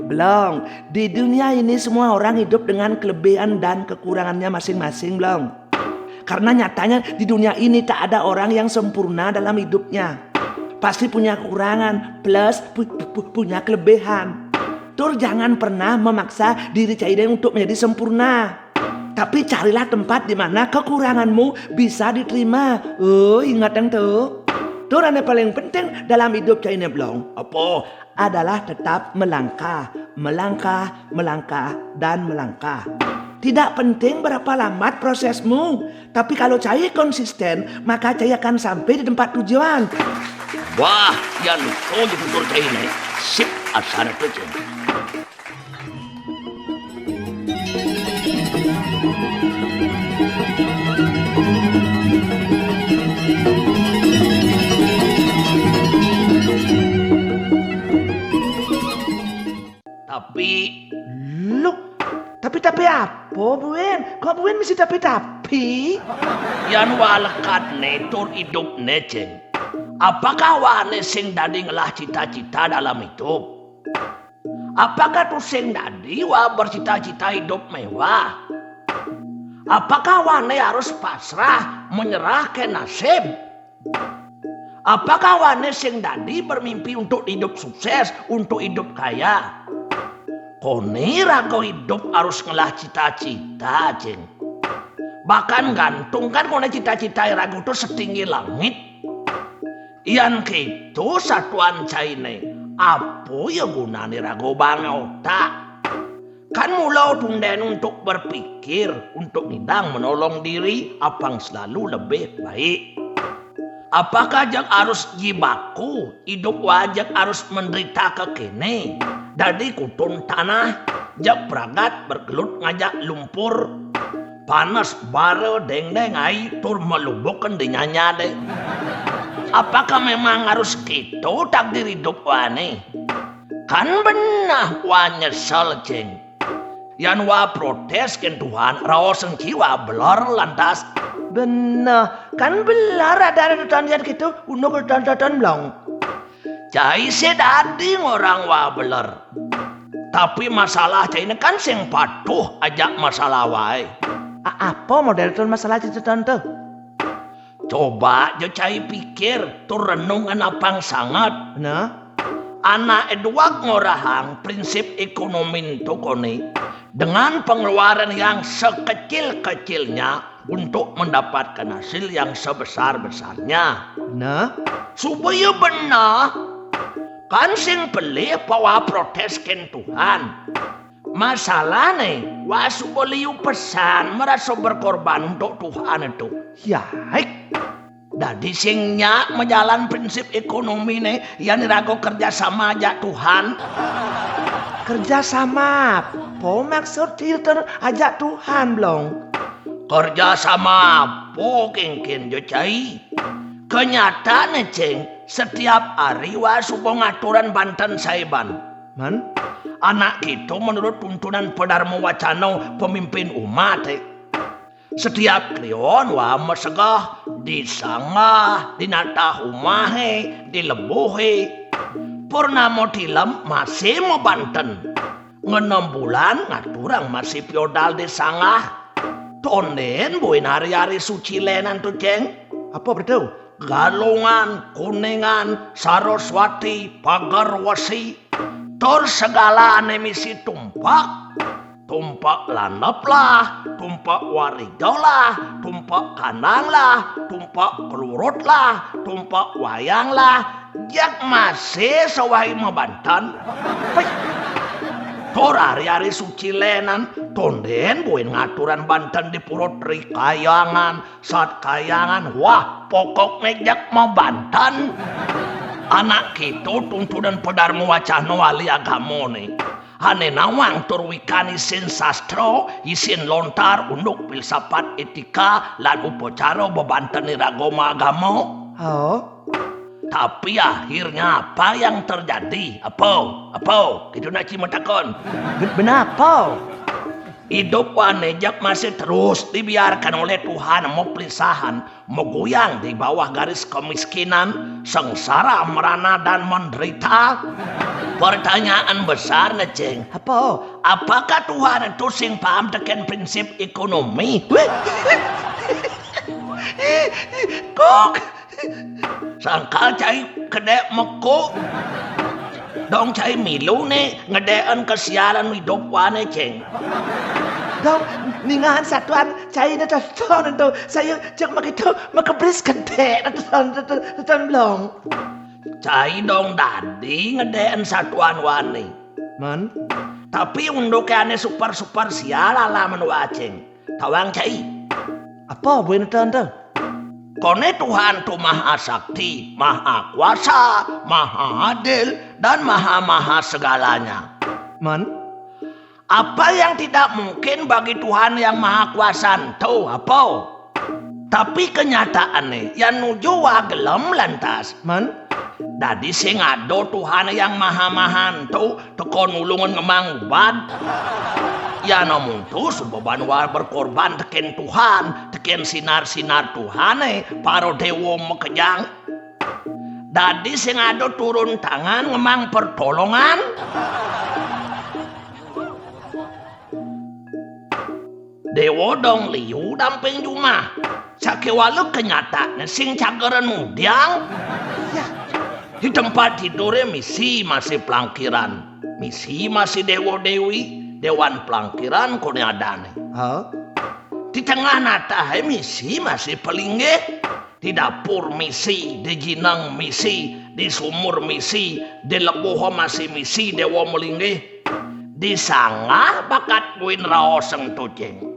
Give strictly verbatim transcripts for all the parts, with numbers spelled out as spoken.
Blong, di dunia ini semua orang hidup dengan kelebihan dan kekurangannya masing-masing, Blong. Karena nyatanya di dunia ini tak ada orang yang sempurna dalam hidupnya. Pasti punya kekurangan, plus pu- pu- punya kelebihan. Tur jangan pernah memaksa diri caine untuk menjadi sempurna. Tapi carilah tempat di mana kekuranganmu bisa diterima. Oh, ingat yang tuh. Tur ane paling penting dalam hidup caine, Blong. Apa? Adalah tetap melangkah, melangkah, melangkah, dan melangkah. Tidak penting berapa lambat prosesmu, tapi kalau cai konsisten, maka cai akan sampai di tempat tujuan. Wah, yan to di tutur caine. Sip, asana to, Ceng. Tapi, lu, tapi-tapi apa, Buen? Kok Buen mesti tapi-tapi? Yan wa lekatne tur idupne, Ceng. Apakah wa ne sing dadi ngelah cita-cita dalam hidup? Apakah to sing dadi wa bercita-cita hidup mewah? Apakah wa ne harus pasrah, menyerah ke nasib? Apakah wa ne sing dadi bermimpi untuk hidup sukses, untuk hidup kaya? Kone raga hidup harus ngelah cita-cita, Ceng. Bahkan gantung kan kone cita-cita raga to setinggi langit. Yan keto satuan caine, apa ya gunane raga banget otak? Kan mula tunden untuk berpikir, untuk ngidang menolong diri, apang selalu lebih baik. Apakah jeg harus jibaku, hidup wa jeg harus menderita ke kene? Dadi kutun tanah, jeg pragat bergelut ngajak lumpur. Panas bara dengdeng ai tur melubuken di nyanya de. Apakah memang harus keto takdir hidup wa ne? Kan beneh wa nyesel, Ceng. Yan wa protes ken Tuhan, raos engki wa beler lantas. Beneh, kan beler ada teton yan keto, unduk teton-teton, Blong. Cai sih dadi ngorang wa beler. Tapi masalah caine kan sing patuh ajak masalah wae. A- apa model tun masalah cai teton to? Coba ja cai pikir tur renung apang sanget. Nah, anak Edward ngorahang prinsip ekonomi to kone, dengan pengeluaran yang sekecil-kecilnya untuk mendapatkan hasil yang sebesar-besarnya. Nah, supaya beneh, kan sing pelih pawa protes ken Tuhan. Masalahne, wa suba liu pesan merasa berkorban untuk Tuhan itu. Yaik. Dadi sing nyak majalan prinsip ekonomine, yan iraga kerja sama ajak Tuhan. Kerja sama apa maksud kita ajak Tuhan, Blong? Kerja sama apa kengken jo cai? Kenyataane, Ceng, setiap hari wa suba ngaturan banten saeban. Man? Anak kita menurut tuntunan Padarma Wacana pemimpin umat, eh. Setiap kliwon wa masegeh di sanggah, di natah umahe, di lebuhe. Purnama tilem masih mabanten. Ngenem bulan ngaturang masih piodal di sanggah. Tonden buin hari-hari suci lenan to, Ceng. Apa betul? Galungan, Kuningan, Saraswati, Pager Wesi, tur segala ane misi tumpek. Tumpek landep lah, tumpek warija lah, tumpek kandang lah, tumpek kelurut lah, tumpek wayang lah, jak masih sawahi mabanten. Pih. Tur hari-hari suci lenan, tonden buin ngaturan banten di purut Ri Kayangan, Sat Kayangan, wah, pokokne jak mabanten. Anak kita tuntunan Padarma Wacana ahli agamane. Ane nawang tur wikan isin sastra, isin lontar, unduk filsafat, etika, lan upacara bebanten iraga maagama. Oh. Tapi akhirnya apa yang terjadi? Apa? Apa? Kita nak cuma takon. Ben- benapa? Hidup wane jak masih terus dibiarkan oleh Tuhan mau pelisahan, mau goyang di bawah garis kemiskinan, sengsara, merana, dan menderita. Pertanyaan besar né, Ceng. Apa? Apakah Tuhan itu sing paham tekén prinsip ekonomi? Wih. Kok? Sangkal cai kedék meko. Dong cai milu né ngedéken kesialan idup waé né, Ceng. Dong, ningahan satuan cai né tonton to. Saya cek makitu makebris kedék tonton, tonton, tonton blong. Cai dong dadi ngedéken satuan waé né. Man. Tapi unduké ané super-super sial alaman waé, Ceng. Tawang cai. Apa buin tonton? Koné Tuhan to maha sakti, maha kuasa, maha adil, dan maha-maha segalanya. Man. Apa yang tidak mungkin bagi Tuhan yang maha kuasa ento, apa? Tapi kenyataanné, yan nuju wa gelem lantas. Man. Dadi sing ada Tuhan yang maha-maha ento teka nulungan ngemang ubat. Yan amonto subeban wa berkorban tekén Tuhan, tekén sinar-sinar Tuhané, para déwa makejang. Dadi sing ada turun tangan ngemang pertolongan. Déwa dong liu damping jumah. Sakéwala kenyataanné sing cageren mudiang. Ya. Di tempat tiduré misi masih pelangkiran. Misi masih déwa-déwi, déwan pelangkiran koné adané. Hah? Di tengah natahé misi masih pelinggih. Di dapur misi, di jineng misi, di sumur misi, di lebuh masih misi déwa malinggih. Di sanggah bakat buin raos ento, Ceng.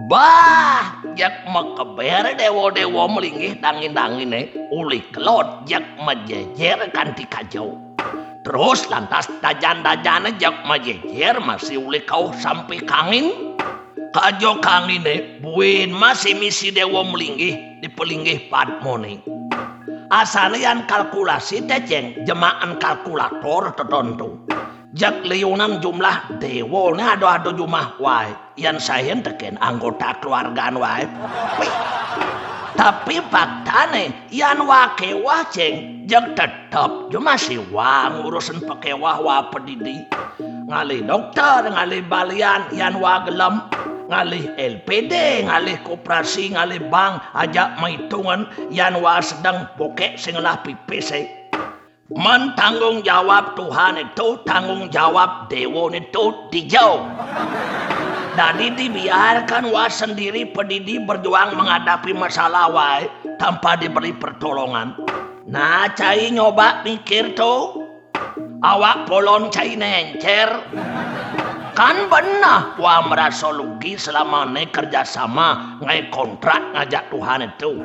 Bah, jeg makeber déwa-déwa malinggih dangin-danginé, uli kelod jeg majéjér kanti kajo. Terus lantas dajan-dajané jeg majéjér masih uli kauh sampi kangin. Kajo kanginé buin masih misi déwa malinggih di pelinggih padmané. Asané yan kalkulasi té, Ceng, jemakan kalkulator tetontu. Jeg liunan jumlah déwané ada-ada jumah waé. Yan sayan tekén anggota keluargan waé. Wih. Tapi faktané, yan wa kéweh, Ceng, jeg tetep ja masih wa ngurusin pakéweh wa padidi. Ngalih dokter, ngalih balian, yan wa gelem. Ngalih L P D, ngalih koperasi, ngalih bank, ajak maitungan, yan wa sedeng bokék sing ngelah pipisé. Men tanggung jawab Tuhan ento, tanggung jawab déwané ento dija. Dadi dibiarkan wa sendiri padidi berjuang menghadapi masalah waé tanpa diberi pertolongan. Nah, cai nyoba mikir to. Awak polon cai néncér. Kan beneh wa merasa lugi selamané kerja sama ngaé kontrak ngajak Tuhan ento.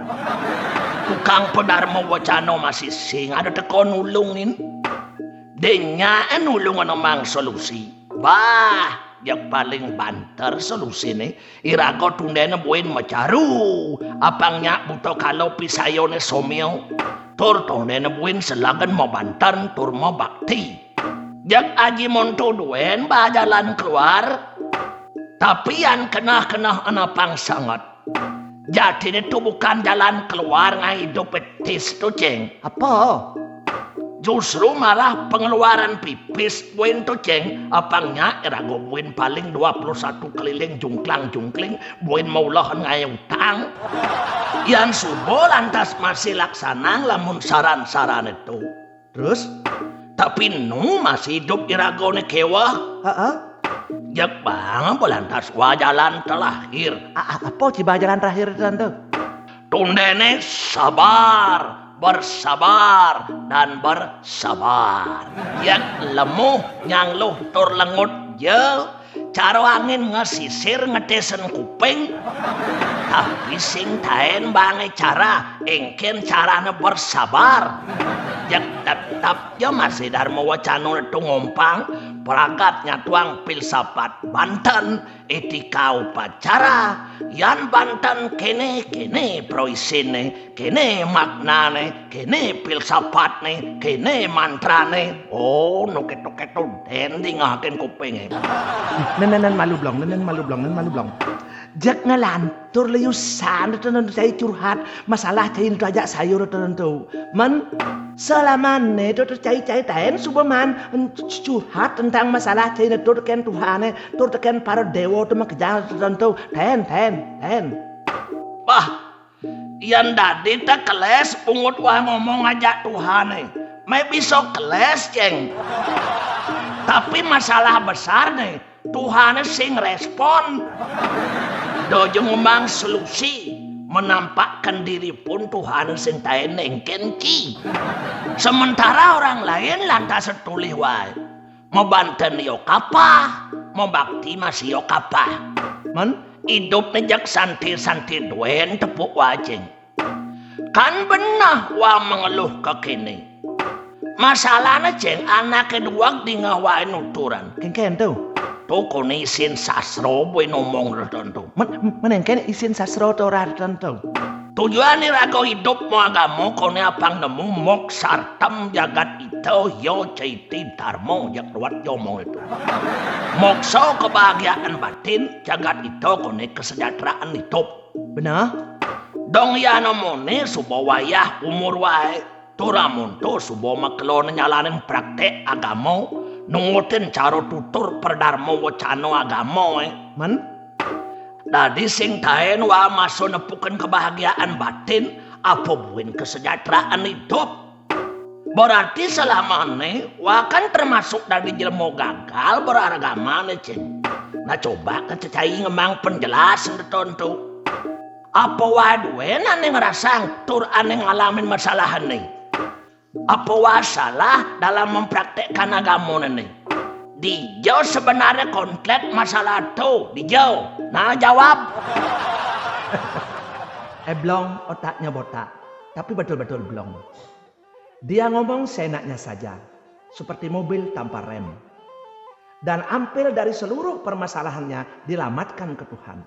Tukang padarma wacana masih sing ada teka nulungin. Dén nyaé nulungan ngemang solusi. Bah, jeg paling banter solusiné. Iraga tundéna buin macaru, apang nyak buta kala pisayané somia. Tur tundéna buin selagan mabanter tur mabakti. Jeg aji monto duén ba jalan keluar, tapi yan keneh-keneh anapang sanget. Jatiné to bukan jalan keluar ngaé idup pipis to, Ceng. Apa? Justru malah pengeluaran pipis buin to, Ceng. Apang nyak iraga buin paling dua puluh satu keliling jungklang-jungkling buin maulehan ngaé utang. Yan suba lantas masih laksanang lamun saran-sarané to. Terus? Tapi nu masih idup iragané kéweh. Heeh. Jeg bang ba lantas wa jalan terakhir. A-, a-, apa ci ba jalan terakhir itu, Tante? Tundéné sabar, bersabar, dan bersabar. Jeg lemuh, nyangluh, tur lengut ja. Cara angin ngesisir ngetisen kuping. Tapi sing taén bangé cara, éngkén carané bersabar. Jeg tetep ja masih darma wacana to ngompang, pragat nyatuang filsafat banten, etika upacara, yan banten kéné-kéné praisiné, kéné maknané, kéné filsafatné, kéné mantrané. Oh, nu kéto-kéto dén dingehaken kupingé. Nén, nén, nén malu blong, nén, nén malu blong, nén malu blong. Jeg ngalantur liusan, to, to, to, cai curhat, masalah cai to ajak sayur, to, to, to. Men, Alamane to cai-cai taen suba maan curhat tentang masalah cai netur teken Tuhane, tur teken para dewa to makejang tertentu. Taen, taen, taen. Wah, yan dadi te keles pungut wah ngomong ajak Tuhane. Mai bisa keles, Ceng. Tapi masalah besar ne, Tuhane sing respon. Dojo ngembang solusi, menampakkan diri pun Tuhane sing taen nengken ki. Sementara orang lain lantas setulih wae. Mabanten yo kapah, mabakti masih yo kapah. Men, idup ne jak santi-santi duen tepuk wae, Ceng. Kan beneh wa mengeluh ke kene. Masalahne, Ceng, anake duweg dingeh wae nuturan. Kengken tu. Tu kone isin sastra buin omong tertentu. Men, men engken isin sastra to ora tertentu. Tujuan iraga idup mo agama kone apang nemu moksartam jagat ita yo caiti dharma jak ruwet yo omong itu. Moksa kebahagiaan batin, jagat ita kone kesejahteraan idup. Beneh? Dong ya nemone suba wayah umur wae. Tur amonto suba makelon nyalanin praktek agama, nurutin cara tutur pradharma wacana agama, eh. Men? Dadi sing taen wa masa nepukin kebahagiaan batin, apa buin kesejahteraan idup. Berarti selamane wa kan termasuk dadi jelema gagal beragama ne, Cing. Nah, coba kececai ngembang penjelas tertentu. Apa wa duen ane ngerasang tur ane ngalamin masalahane? Apa wa salah dalam mempraktekkan agamane? Dija sebenarnya kontlet masalah tu, dija? Nah, jawab. Eblong otaknya botak, tapi betul-betul blong. Dia ngomong seenaknya saja, seperti mobil tanpa rem. Dan ampil dari seluruh permasalahannya dilamatkan ke Tuhan.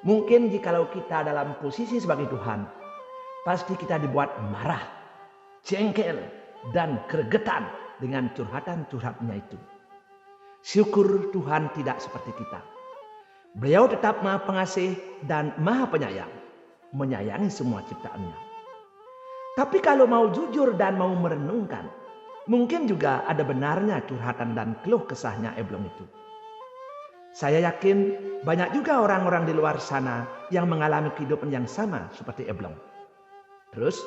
Mungkin jikalau kita dalam posisi sebagai Tuhan, pasti kita dibuat marah, jengkel, dan gregetan dengan curhatan-curhatnya itu. Syukur Tuhan tidak seperti kita. Beliau tetap Maha Pengasih dan Maha Penyayang, menyayangi semua ciptaannya. Tapi kalau mau jujur dan mau merenungkan, mungkin juga ada benarnya curhatan dan keluh kesahnya Eblong itu. Saya yakin banyak juga orang-orang di luar sana yang mengalami kehidupan yang sama seperti Eblong. Terus,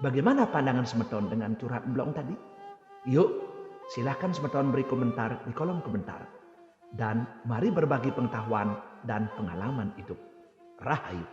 bagaimana pandangan semeton dengan curhat Eblong tadi? Yuk, silahkan semeton beri komentar di kolom komentar. Dan mari berbagi pengetahuan dan pengalaman hidup. Rahayu.